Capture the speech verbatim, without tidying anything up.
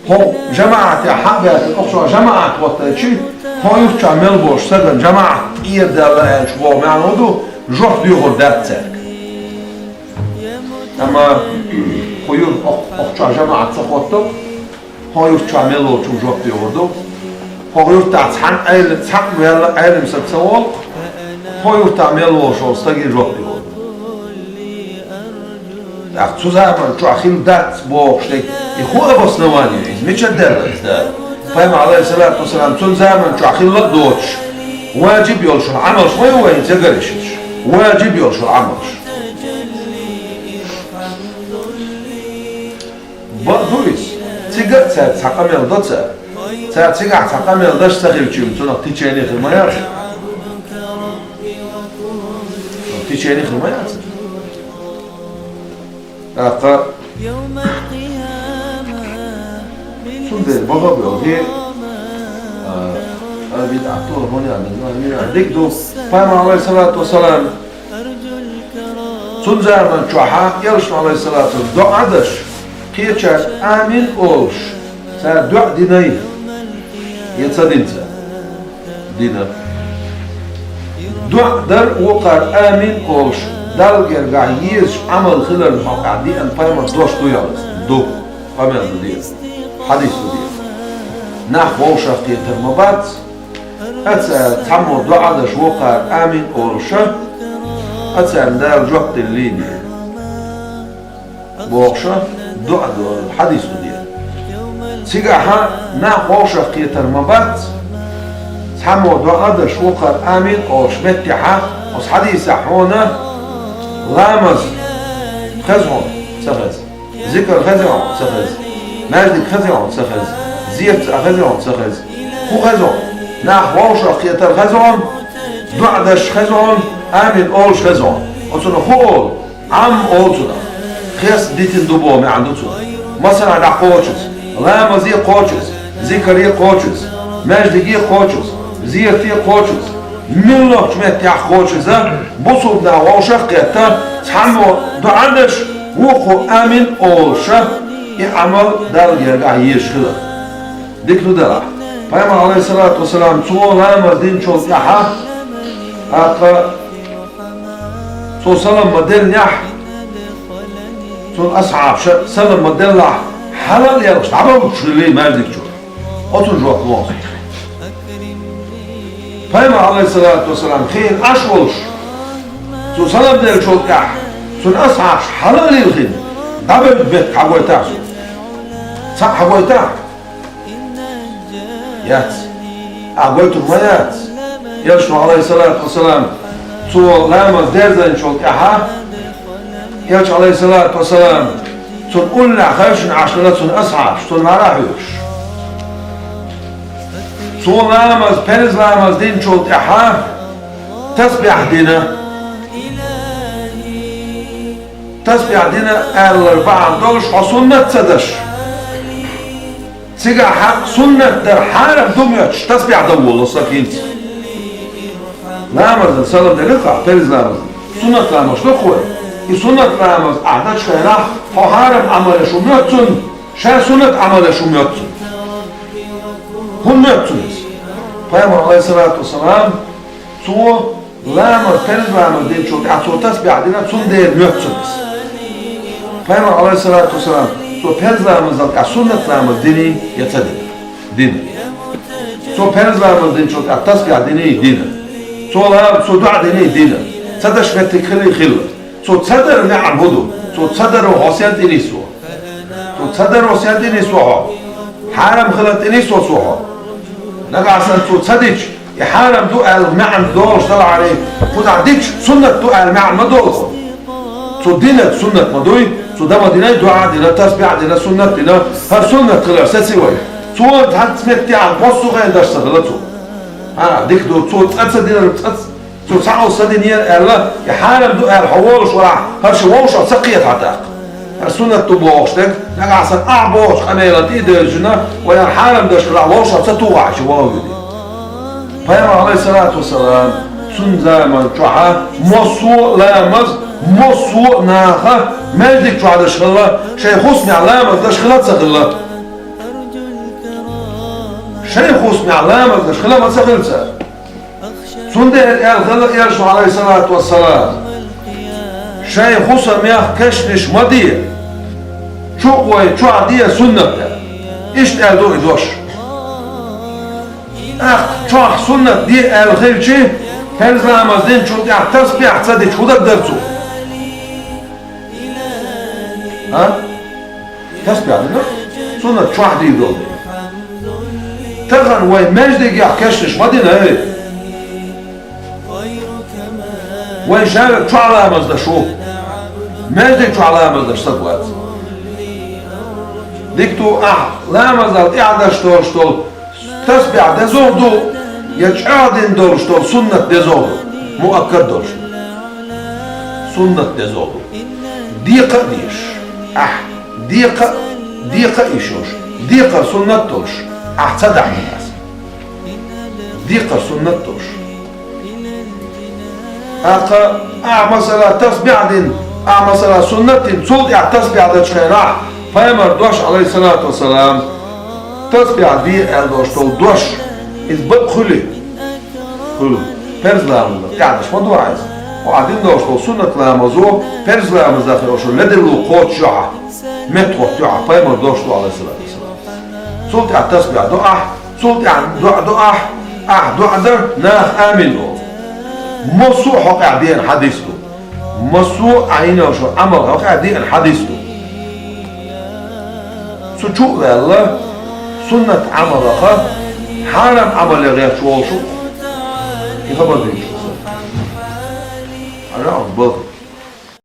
ХӀокху жамаӀате хьа а баьлла, охьа чохь жамаӀат хӀоттайчи, хьо юртчохь мел болуш сагана жамаӀат тӀера даьлла аьлча, боху маьӀна хӀун ду, жоп доьхур дац цаьрга. Амма кху юр-, охь-, охьа чохь жамаӀат ца хӀотту, хьо юртчохь мел волчунна жоп доьхур ду. Хьо юртахь цхьана Ӏел-, цхьаъ ваьлла Ӏелам саг ца волу, хьо юртахь мел волуш волу стаге жоп доьхур ду. ТӀаккха цу заман чохь хилла дац бохуш дерг, и хӀун обоснование ю иза? Мичара даьлла иза Дала? Пайхамар, алейхиссалату вассалам, цуьнан заман чохь хилла а доцуш, важиб йолуш йолу Ӏамалш ма ю вайна ца гарийша? Важиб йолуш йолу Ӏамалш. Бакъ ду иза. Цига а цаьрга цхьа къамел до цара. Цара цигахь цхьа къамел даш ца хилча, цунах течение хир ма яц. Течение хир ма яц. ТӀаккха цундела бага а боьлхий, а, а, бидӀат ду, хӀунда аьлла, дика ду. Пайхамар, алейхиссалату вассалам, цуьнан заман чохь а, элчано, алейхиссалату вассалам, доӀа даш, кхечаьрга амин олуш, цара доӀа динай, я ца дина цара? Дина. ДоӀа дар, вукхара амин олуш, Далла гергахь езаш Ӏамал хиларна хьокъехь деана пайхамар дош ду аьлла? Ду. Къамел ду деана. Хьадис ду деана. Нах вовшах кхетар ма бац, а цара цхьаммо доӀа даш, вукхара амин олуша, а царна Дала жоп деллий деана. Бохуша, доӀа ду, хьадис ду деана. Цигахьа нах вовшах кхетар ма бац, цхьаммо доӀа даш, вукхара амин олуш меттехьа, оцу хьадисехь хьуна ламаз хеза хьуна, ца хеза, зикр хеза хьуна, ца хеза, маьждиг хеза хьуна, ца хеза, зерат цӀа хеза хьуна, ца хеза. ХӀун хеза хьуна? Нах вовшах кхетар хеза хьуна, доӀа даш хеза хьуна, амин олуш хеза хьуна. Оцунах хӀун олу? Ӏам олу цунах. Хеста дитина ду боху маьӀна ду цунах. Масала, дӀакхочуш, ламазе кхочуш, зикаре кхочуш, маьждиге кхочуш, зерате кхочуш, муьлххачу меттехь кхочуш, бусулба нах вовшах а кхетта, цхьаммо доӀа даш, вукхо амин олуша, и Ӏамал Далла гергахь езаш хилар. Дика ду делахь. Пайхамар, алейхиссалату вассалам, цо ламаз динчул тӀаьхьа, тӀаккха цо салам ма-деллинехь, цуьнан асхьабаша салам ма-деллахь, хьалал а елхаш, дӀабовлуш хилла маьждиг чу. Оцунна жоп ло. Пайхамар, алейхиссалату вассалам, хиъна Ӏаш волуш, цо салам деллачул тӀаьхьа, цуьнан асхьабаша хьалал а лилхина, дӀабевлла меттиг хьагойтахьа цо. Цхьаъ хьагойтахьа? Яц. Ахьа гойтур ма яц. Элчано, алейхиссалату вассалам, цо ламаз дерзанчул тӀаьхьа, Элча, алейхиссалату вассалам, цунна уллехь хевшина Ӏаш хилла цуьнан асхьабаш, цунна мара а хьоьхуш. Цо ламаз, перз ламаз динчул тӀаьхьа тасбихь дина. Тасбихь дина аьлларг бахьана долуш хьо суннат ца даш. Цигахь хьан суннат дар хьарам ду моьттуш, тасбихь дан волу сакхинца. Ламазан салам делира хьо, перз ламазан. Суннат ламазаш ду хьой. И суннат ламаз ахь дачу хенахь, хьо хьарам Ӏамал еш хӀун моьтту цунна, ша суннат Ӏамал еш хӀун моьтту цунна. ХӀун моьтту цунна иза? Пайхамар, алейхиссалату вассалам, цо ламаз, перз ламаз динчул тӀаьхьа цо тасбихь дина, цундела моьтту цунна иза. Пайхамар, алейхиссалату вассалам, цо перз ламазал тӀаьхьа суннат ламаз диний я ца дина? Дина. Цо перз ламаз динчул тӀаьхьа тасбихь диний? Дина. Цо лам-, цо доӀа диний? Дина. Ца даш меттиг хилий? Хилла. Цо ца дар маьӀна хӀун ду? Цо ца даро хьо сен тӀе нисво? Цо ца даро сен тӀе нисво хьо? Хьарам хилар тӀе нисво цо хьо? Нагахь санна цо ца дича, и хьарам ду аьлла маьӀна долуш далахьарий, кхузахь дича суннат ду аьлла маьӀна ма долу хьуна. Цо динарг суннат ма дуй, цо дан ма динай, доӀа а дина, тасбихь а дина, суннат а дина, хӀара суннат хилар саций вай. Цо цхьацца меттехь массо а хенахь даш ца хилла цо. ХӀара, дика ду, цо цкъа ца динарг цкъа ца Цо цхьа а ца динера аьлла, и хьарам ду аьлла хьо волуш валахь, хӀара ши вовшах ца кхета хьан тӀаккха. ХӀара суннат ду бохуш дерг, нагахь санна ахь бохучу къамелан тӀе а девзачунна, вай хӀара хьарам даш хилахь вовшах ца тухахь ши вовшах. Пайхамар, алейхиссалату вассалам, цуьнан заман чохьа массо а ламаз, массо а наха маьждиг чохь даш хилла, шайн хӀусамехь ламаз даш хилла а ца хилла. Шайн хӀусамехь ламаз деш хила ма ца хилла цара. Цундела аьлла хилла Элчано, Ӏалайхиссалату вассалам: «Шайн хӀусамех кешнаш ма де, чу а гӀой, чохь а де суннат де». Иштта аьлла ду и дош. ТӀаккха чохь суннат де аьлла хилча, парз ламаз динчул тӀаьхьа тасбихь ца дича хӀун дагадара цо? А? Тасбихь дина? Суннат чохь дийр долу. Тахана вай маьждигехь кешнаш ма дина, эй! Вай ша верг чохь ламаз деш ву. Маьждиг чохь ламаз деш стаг вац. Дика ду, ахь ламазал тӀаьхьа деш долуш долу тасбихь деза ду, я чӀагӀдина долуш долу суннат деза ду, муаккад долуш. Суннат деза ду. Декха а деш, ахь декха а, декха а йиш йолуш, декхар суннат долуш, ахь ца дахьина аса. Декхар суннат долуш. ТӀаккха ахь, масала, тасбихь дина, ахь, масала, суннат дина, цул тӀаьхьа тасбихь дечу хенахь, пайхамар дош, Ӏалайхиссалату вассалам, тасбихь де аьлла долуш долу дош, иза бакъ хуьлий? Хуьлу. Парз ламазах тӀаьхьа деш ма ду хьан иза. Хьо ахь дина долуш долу суннат ламазо, парз ламазах йолуш ледарло кхочушйо хьан, меттахӀоттайо хьан, пайхамар дош ду, Ӏалайхиссалату вассалам. Цул тӀаьхьа тасбихь до ахь, цул тӀаьхьа доӀа до ахь, ахь доӀа дар, наха амин олу. Массо а хьокъехь деана хьадис ду. Массо а Ӏайна шо Ӏамал хьокъехь деана хьадис ду. Цу чу а ваьлла, суннат Ӏамалаха, хьарам Ӏамале гӀерташ волуш ву. И хабар дуьйцуш ву со. Хьажа, балха.